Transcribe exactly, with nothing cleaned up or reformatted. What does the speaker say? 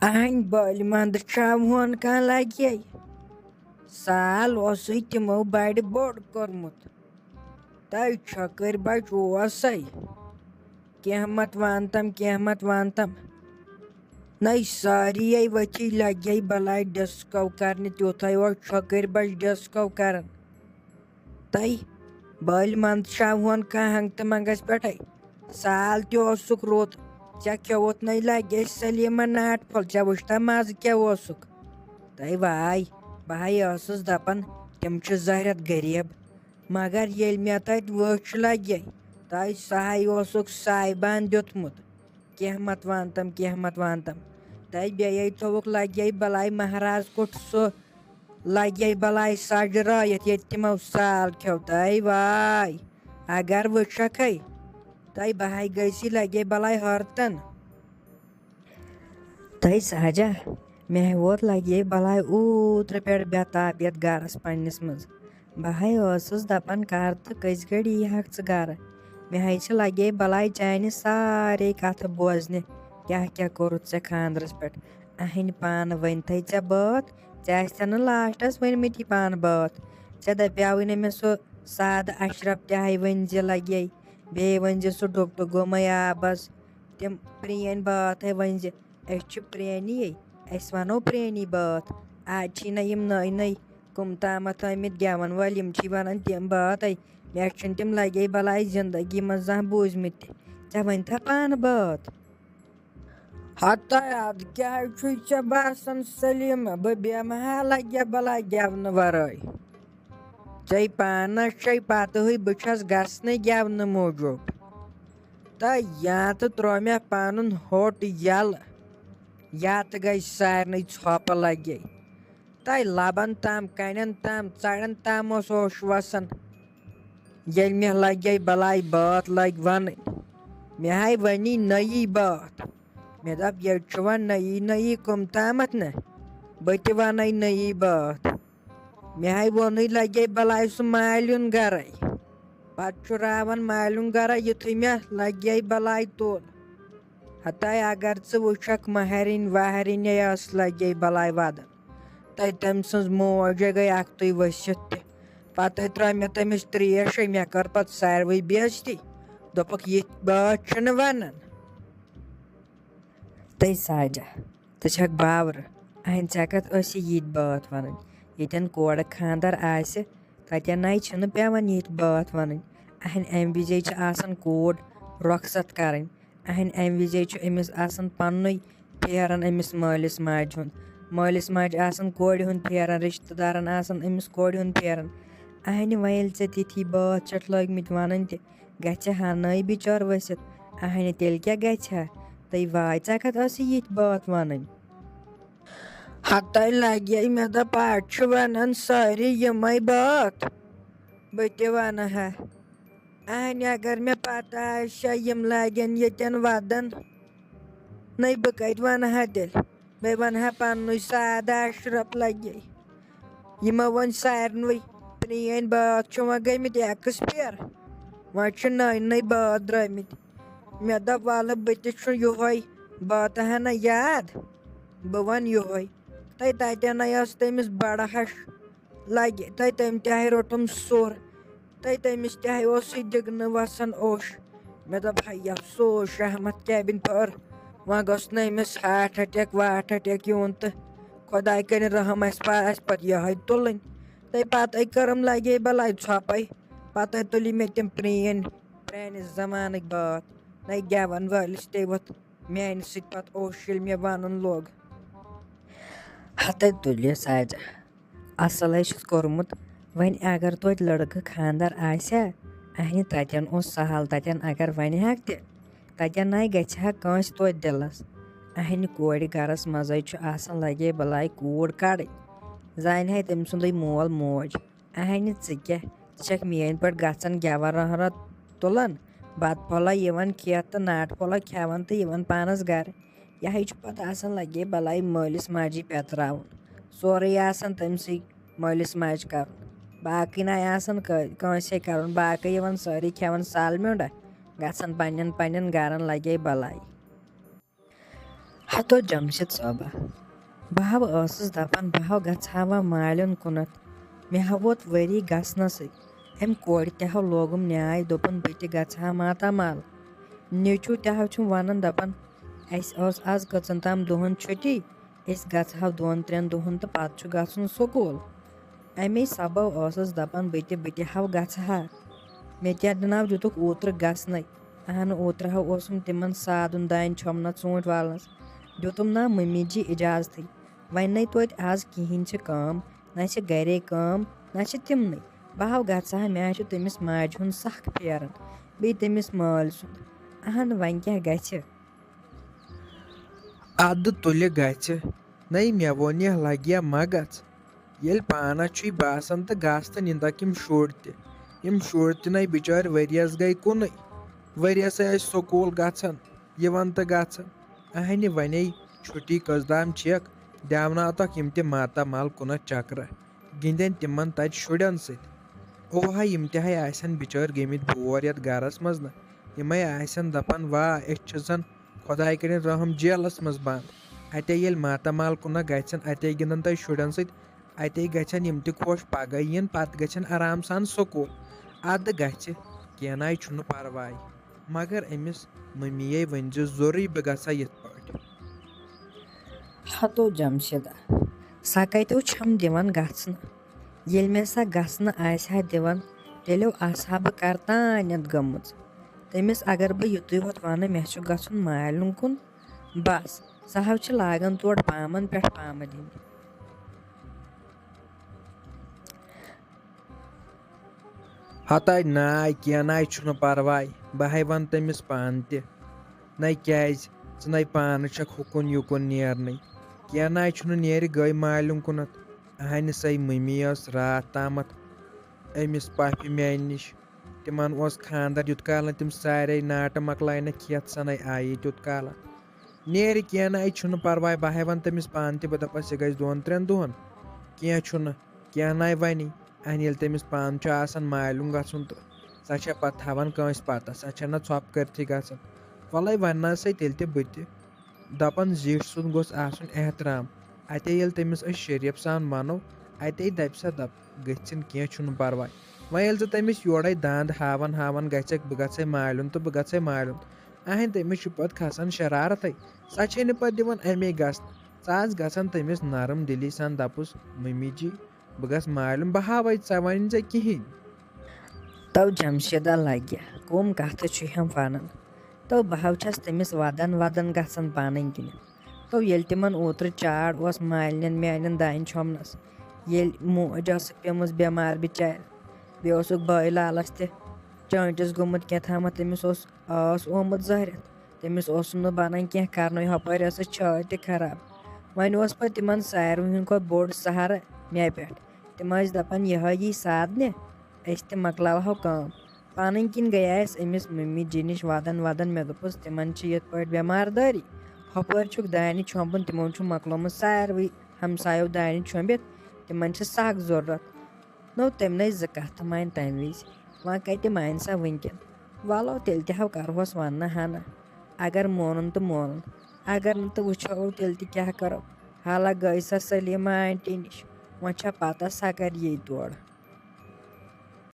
اہنۍ بٲلۍ منٛد چھا ہون کانٛہہ لگے؟ سال اوسُے تِمو بڑِ بوٚڑ کوٚرمُت۔ تَے چھۄکٕرۍ بچ اوسَے۔ کینٛہہ مت وانتم، کینٛہہ مت وانتم۔ نَے ساریے ؤتھی لگے بلاے ڈسکو کرنہِ، تیُتھے اوس چھۄکٕرۍ بچ ڈسکو کران۔ تَے بٲلۍ منٛد چھا ہون کانٛہہ ہنٛگ تہٕ منٛگس پٮ۪ٹھے۔ سال تہِ اوسُکھ رُت، ژےٚ کھیوٚوُتھ نَے لگے سلیمہ ناٹہِ پھوٚل، ژےٚ وٕچھتھا مزٕ کیٛاہ اوسُکھ؟ تَے واے، بہٕ ہاے ٲسٕس دپان، تِم چھِ زہرٮ۪تھ غریب، مگر ییٚلہِ مےٚ تتہِ وٕچھ لگے، تَے سُہ ہاے اوسُکھ سایبان دیُتمُت۔ کینٛہہ مت وانتم، کینٛہہ مت وانتم۔ تَے بیٚیے تھوٚوُکھ لگے بلاے مہراز کُٹھ سُہ، لگے بلاے سجرٲیِتھ، ییٚتہِ تِمو سال کھیوٚو۔ تَے واے، اگر وٕچھکھے، تَے بہٕ ہاے گٔژھی لگے بلاے ہرتن۔ تَے سہجہ، مےٚ ووت لگے بلاے اوٗترٕ پٮ۪ٹھ بے تاب یتھ گرس پننِس منٛز۔ بہٕ ہاے ٲسٕس دپان، کر تہٕ کٔژِ گھڑِ یی ہکھ ژٕ گرٕ؟ مےٚ ہاے چھِ لگے بلاے چانہِ سارے کتھٕ بوزنہِ، کیٛاہ کیٛاہ کوٚرُتھ ژےٚ خاندرس پٮ۪ٹھ۔ اہنہِ پانہٕ ؤنۍ تھے ژےٚ بٲتھ، ژےٚ آسہِ نہٕ لاسٹس ؤنمٕتی پانہٕ بٲتھ۔ ژےٚ دپیاوٕے نہٕ مےٚ سُہ سادٕ اشرف تہِ ہاے ؤنۍ زِ لگے، بیٚیہِ ؤنۍ زِ سُہ ڈُپٹہٕ گوٚمے آبس۔ تِم پرٛٲنۍ بٲتھ ہاے ؤنۍ زِ، أسۍ چھِ پرٛٲنی، أسۍ ونو پرٛٲنی بٲتھ۔ آز چھی نہ یِم نٔے نٔے کٕم تامتھ آمٕتۍ گٮ۪ون وٲلۍ، یِم چھی ونان تِم بٲتھ۔ مےٚ چھِنہٕ تِم لگے بلاے زندگی منٛز زانٛہہ بوٗزمٕتۍ تہِ۔ ژےٚ ؤنۍ تھا پانہٕ بٲتھ؟ ہتاے، ادٕ کیٛاہ چھُے ژےٚ باسان سلیمہ، بہٕ بیٚہمہٕ ہا لگے بلاے گٮ۪ونہٕ ورٲے؟ ژے پانس چھے پتہٕے بہٕ چھس گژھنٕے گٮ۪ونہٕ موٗجوٗب۔ تہٕ یا تہٕ ترٛوو مےٚ پنُن ہوٚٹ یلہٕ، یا تہٕ گٔے سارنٕے ژھۄپہٕ لگے۔ تہٕ لبن تام، کنٮ۪ن تام، ژرٮ۪ن تام اوس اوش وسان۔ ییٚلہِ مےٚ لگے بلاے بٲتھ لگۍ ونٕنۍ، مےٚ ہاے ونی نٔیی بٲتھ۔ مےٚ دوٚپ، ییٚتہِ چھُ وۄنۍ نٔیی نٔیی کٕم تامتھ نہ، بہٕ تہِ ونَے نٔیی بٲتھ۔ مےٚ ہاے ووٚنُے لگے بلاے سُہ مالیُن گرے۔ پتہٕ چھُ راوان مالیُن گرے، یُتھُے مےٚ لگے بلاے توٚل۔ ہتاے اگر ژٕ وٕچھکھ مہرِنۍ وہرِنۍ ٲس لگے بلاے ودان۔ تہٕ تٔمۍ سٕنٛز موج گٔے اکھتُے ؤسِتھ تہِ۔ پتہٕ ترٛٲو مےٚ تٔمِس ترٛیش، مےٚ کٔر پتہٕ ساروٕے بے عزتی۔ دوٚپُکھ، یِتھۍ بٲتھ چھِنہٕ ونان۔ تہٕ ساجہ، ژٕ چھکھ باورٕ، اہن ژےٚ کتھ ٲسی یِتھۍ بٲتھ ونٕنۍ؟ ییٚتٮ۪ن کورِ خاندر آسہِ، تتٮ۪ن نَے چھِنہٕ پٮ۪وان یِتھۍ بٲتھ ونٕنۍ۔ اہن امہِ وِزے چھِ آسان کوٗر رۄخصت کرٕنۍ۔ اہن امہِ وِزے چھُ أمِس آسان پننُے پھیران أمِس مٲلِس ماجہِ ہُنٛد۔ مٲلِس ماجہِ آسان کورِ ہُنٛد پھیران، رشتہٕ دارن آسان أمِس کورِ ہُنٛد پھیران۔ اہنہِ وۄنۍ ییٚلہِ ژےٚ تِتھی بٲتھ چھَٹھ لٲگمٕتۍ ونٕنۍ تہِ، گژھِ ہا نٔے بِچٲر ؤسِتھ۔ اہنہِ تیٚلہِ کیٛاہ گژھِ ہا؟ تہٕ واے ژےٚ کتھ ٲسٕے یِتھۍ بٲتھ ونٕنۍ؟ ہتَے لگے مےٚ دوٚپ، آز چھِ ونان سٲری یِمے بٲتھ، بہٕ تہِ ونہٕ ہا۔ اہنہِ اگر مےٚ پتہ آسہِ ہا یِم لاگن ییٚتٮ۪ن ودن، نَے بہٕ کتہِ ونہٕ ہا تیٚلہِ؟ بہٕ ونہٕ ہا پننُے سادٕ اشرف لگے۔ یِمو وۄنۍ سارنٕے پرٛٲنۍ بٲتھ چھِ وۄنۍ گٔمٕتۍ ایکسپیر، وۄنۍ چھِ نٔے نٔے بٲتھ درٛٲمٕتۍ۔ مےٚ دوٚپ، وَلہٕ بہٕ تہِ چھُ یِہوٚے، بٲتہ ہنا یاد، بہٕ وَنہٕ یِہوٚے۔ تہٕ تَتٮ۪نَے ٲس تٔمِس بَڑٕ ہَش لَگہِ، تہٕ تٔمۍ تہِ ہَے روٚٹُم سُر، تہٕ تٔمِس تہِ ہَے اوس سُہ دِگنہٕ وَسان اوٚش۔ مےٚ دوٚپ، ہَے افسوس، شہمت کیبِن پٔر، وۄنۍ گوٚژھ نہٕ أمِس ہارٹ اٹیک وارٹ اٹیک یُن تہٕ خۄداے کٔرِن رحم، اَسہِ پَ-، اَسہِ پَتہٕ یِہوٚے تُلٕنۍ۔ تہٕ پَتہٕ کٔرٕم لَگے بَلاے ژھۄپَے، پَتہٕ تُلۍ مےٚ تِم پرٛٲنۍ، پرٛانہِ زمانٕکۍ بٲتھ، نَے گٮ۪وَن وٲلِس تہِ ووٚتھ میٛانہِ سۭتۍ پَتہٕ اوٚش ییٚلہِ مےٚ وَنُن لوٚگ۔ ہَتَے تُلہِ ساجہ، اَصٕل ہے چھُس کوٚرمُت۔ وۄنۍ اگر توتہِ لٔڑکہٕ خانٛدر آسہِ ہا، اَہنہِ تَتٮ۪ن اوس سہل، تَتٮ۪ن اگر وَنہِ ہاکھ تہِ، تَتٮ۪ن نَے گژھِ ہا کٲنٛسہِ توتہِ دِلَس۔ اَہنہِ کورِ گَرَس منٛزَے چھُ آسان لَگے بَلاے کوٗر کَڑٕنۍ، زانہِ ہے تٔمۍ سُنٛدُے مول موج۔ اہنہِ، ژٕ کیٛاہ؟ ژٕ چھکھ میٲنۍ پٲٹھۍ گژھان گٮ۪وَن رہنہ تُلان؟ بتہٕ پھوٚلہ یِوان کھٮ۪تھ تہٕ ناٹہٕ پھوٚلہ کھٮ۪وان تہٕ یِوان پانس گرٕ۔ یِہوٚے چھُ پتہٕ آسان لگے بلاے مٲلِس ماجی پٮ۪تراوُن۔ سورُے آسان تٔمۍ سٕے مٲلِس ماجہِ کرُن۔ باقٕے نَے آسان کٲ-، کٲنٛسے کرُن۔ باقٕے یِوان سٲری کھٮ۪وان سالمیُنڈا، گژھان پننٮ۪ن پننٮ۪ن گرن لگے بلاے۔ ہتو جمشید صٲبہ، بہٕ ہاو ٲسٕس دپان، بہٕ ہاو گژھٕ ہا وۄنۍ مالٮ۪ن کُنتھ۔ مےٚ ہاو ووت ؤری گژھنَسٕے۔ أمۍ کورِ تہِ ہاو لوگُم نیاے، دوٚپُن، بہٕ تہِ گژھٕ ہا ماتامال۔ نیٚچوٗ تہِ ہاو چھُم ونان، دپان، اسہِ ٲس آز کٔژن تام دۄہن چھُٹی، أسۍ گژھٕ ہاو دۄن ترٛٮ۪ن دۄہن تہٕ پتہٕ چھُ گژھُن سکوٗل۔ اَمے سببہٕ ٲسٕس دپان، بہٕ تہِ، بہٕ تہِ ہاو گژھٕ ہا۔ مےٚ تہِ ناو دِتُکھ اوترٕ گژھنَے۔ اہنہٕ، اوترٕ ہاو اوسُم تِمن سادُن دانہِ چھۄمبنَس، ژوٗنٛٹھۍ والنَس۔ دیُتُم نا مٔمی جی اجازتھٕے۔ وۄنۍ نَے توتہِ آز کِہیٖنۍ چھِ کٲم، نہ چھِ گرے کٲم، نہ چھِ تِمنٕے۔ بہٕ ہاو گژھٕ ہا، مےٚ ہا چھُ تٔمِس ماجہِ ہُنٛد سخ پھیران، بیٚیہِ تٔمِس مٲلۍ سُنٛد۔ اہن، وۄنۍ کیٛاہ گژھِ؟ اَدٕ تُلہِ گژھِ۔ نَے مےٚ ووٚن، یہِ لَگہِ یا مہ گژھ۔ ییٚلہِ پانَس چھُے باسان تہٕ گژھ تہٕ نِندَکھ یِم شُرۍ تہِ۔ یِم شُرۍ تہِ نَے بِچٲرۍ ؤریَس گٔے کُنُے۔ ؤریَسَے ٲسۍ سکوٗل گژھان، یِوان تہٕ گژھان۔ اَہنہِ وَنے چھُٹی کٔژ تام چھَکھ، دیٛاوناوتَکھ یِم تہِ ماتامال کُنَتھ چکرہ، گِنٛدن تِمَن تَتہِ شُرٮ۪ن سۭتۍ۔ اوہا، یِم تہِ ہے آسن بِچٲرۍ گٔمٕتۍ بور یَتھ گَرَس منٛز نہ۔ یِمَے آسن دَپان، واہ، أسۍ چھِ زَن خۄداے کٔرِنۍ رحم جیلَس منٛز بنٛد۔ اَتے ییٚلہِ ماتامال کُنَتھ گژھن، اَتے گِنٛدن تَتہِ شُرٮ۪ن سۭتۍ، اَتے گژھن یِم تہِ خۄش، پَگاہ یِن، پَتہٕ گژھن آرام سان سکوٗل۔ اَدٕ گژھِ، کینٛہہ نَے چھُنہٕ پَرواے۔ مگر أمِس مٔمیے ؤنۍزِ ضروٗری، بہٕ گژھٕ ہا یِتھ پٲٹھۍ۔ ہتو جمشیدہ، سۄ کتیو چھم دِوان گژھنہٕ؟ ییٚلہِ مےٚ سۄ گژھنہٕ آسہِ ہا دِوان، تیٚلہِ آسہٕ ہا بہٕ کرتانٮ۪تھ گٔمٕژ۔ تٔمِس اگر بہٕ یُتُے ہوت ونہٕ، مےٚ چھُ گژھُن مالِنۍ کُن، بس، سۄ حظ چھِ لاگان تورٕ پامن پٮ۪ٹھ پامہٕ دِنہِ۔ ہتاے ناے، کینٛہہ ناے چھُنہٕ پرواے، بہٕ ہے ونہٕ تٔمِس پانہٕ تہِ۔ نَے کیٛازِ؟ ژٕ نَے پانہٕ چھَکھ ہُکُن یُکُن نیرنٕے۔ کینٛہہ نَے چھُنہٕ، نیرِ گٔے مالِنۍ کُنَتھ۔ اَہَنہِ سَے مٔمی ٲس راتھ تامَتھ أمِس پَپھِ میٛانہِ نِش۔ تِمَن اوس خانٛدَر، یُت کال نہٕ تِم سارے ناٹہٕ مۄکلاینَکھ کھٮ۪تھ، سۄ نَے آیی تیُت کال۔ نیرِ کینٛہہ نَے چھُنہٕ پَرواے، بہٕ ہے وَنہٕ تٔمِس پانہٕ تہِ، بہٕ دَپَس یہِ گژھِ دۄن ترٛٮ۪ن دۄہَن۔ کینٛہہ چھُنہٕ، کینٛہہ نَے وَنہِ۔ اَہَنہِ ییٚلہِ تٔمِس پانہٕ چھُ آسان مالِنۍ گژھُن تہٕ سۄ چھےٚ پَتہٕ تھاوان کٲنٛسہِ پَتَس، سۄ چھےٚ نہٕ ژھۄپہٕ کٔرتھٕے گژھان۔ وَلَے وَننَسَے تیٚلہِ تہِ بہٕ تہِ۔ دَپان زِٹھۍ سُنٛد گوٚژھ آسُن احترام۔ اَتے ییٚلہِ تٔمِس أسۍ شریٖف سان وَنو، اَتے دَپہِ سۄ، دَپ، گٔژھِنۍ، کینٛہہ چھُنہٕ پَرواے۔ وۄنۍ ییٚلہِ ژٕ تٔمِس یورَے دَنٛد ہاوان ہاوان گژھکھ، بہٕ گژھَے مالِنۍ تہٕ بہٕ گژھَے مالِنۍ، اَہَنہِ تٔمِس چھُ پَتہٕ کھَسان شرارتھٕے۔ سۄ چھے نہٕ پَتہٕ دِوان اَمے گژھنہٕ۔ ژٕ آس گژھان تٔمِس نرم دِلی سان، دَپُس، مٔمی جی، بہٕ گژھٕ مالِنۍ، بہٕ ہاوَے ژےٚ وۄنۍ ژےٚ کِہیٖنۍ۔ تو جمشیدہ لگہِ، کٕم کتھٕ چھُ ہم ونان؟ تو بہٕ ہاو چھَس تٔمِس ودان ودان گژھان پانہٕ کِنۍ۔ تو ییٚلہِ تِمن اوترٕ چاڑ اوس مالِنٮ۪ن میانٮ۪ن دانہِ چھۄمبنس، ییٚلہِ موج ٲسٕکھ پیمٕژ بٮ۪مار بِچارِ، بیٚیہِ اوسُکھ بٲے لالس تہِ چٲنٹِس گوٚمُت کیٛاہ تامَتھ، تٔمِس اوس آس آمُت زہرٮ۪تھ، تٔمِس اوس نہٕ بنان کینٛہہ کرنُے، ہۄپٲرۍ ٲسٕس چھٲتۍ تہِ خراب۔ وۄنۍ اوس پتہٕ تِمن ساروٕے ہُنٛد کھۄتہٕ بوٚڑ سہارٕ مےٚ پٮ۪ٹھ۔ تِم ٲسۍ دپان، یِہوٚے یی سادنہِ، أسۍ تہِ مۄکلاوہو کٲم۔ پانہٕ کِنۍ گٔیس أمِس مٔمی جی نِش ودان ودان۔ مےٚ دوٚپُس، تِمن چھِ یِتھ پٲٹھۍ بٮ۪مار دٲری، ہۄپٲرۍ چھُکھ دانہِ چھۄمبُن، تِمو چھُ مۄکلومُت ساروٕے ہمسایو دانہِ چھۄمبِتھ، تِمن چھِ سخ ضروٗرت۔ نو، تٔمۍ نَے زٕ کتھٕ مانہِ تمہِ وِزِ، وۄنۍ کتہِ مانہِ سۄ وٕنکٮ۪ن؟ وَلو، تیٚلہِ تہِ ہاو کرہوس وننہٕ ہنا، اگر مونُن تہٕ مونُن، اگر نہٕ تہٕ وٕچھو تیٚلہِ تہِ کیٛاہ کرو۔ حالہ گٔے سۄ سلیمہ آنٹی نِش، وۄنۍ چھا پتہ سۄ کرِ یی تورٕ۔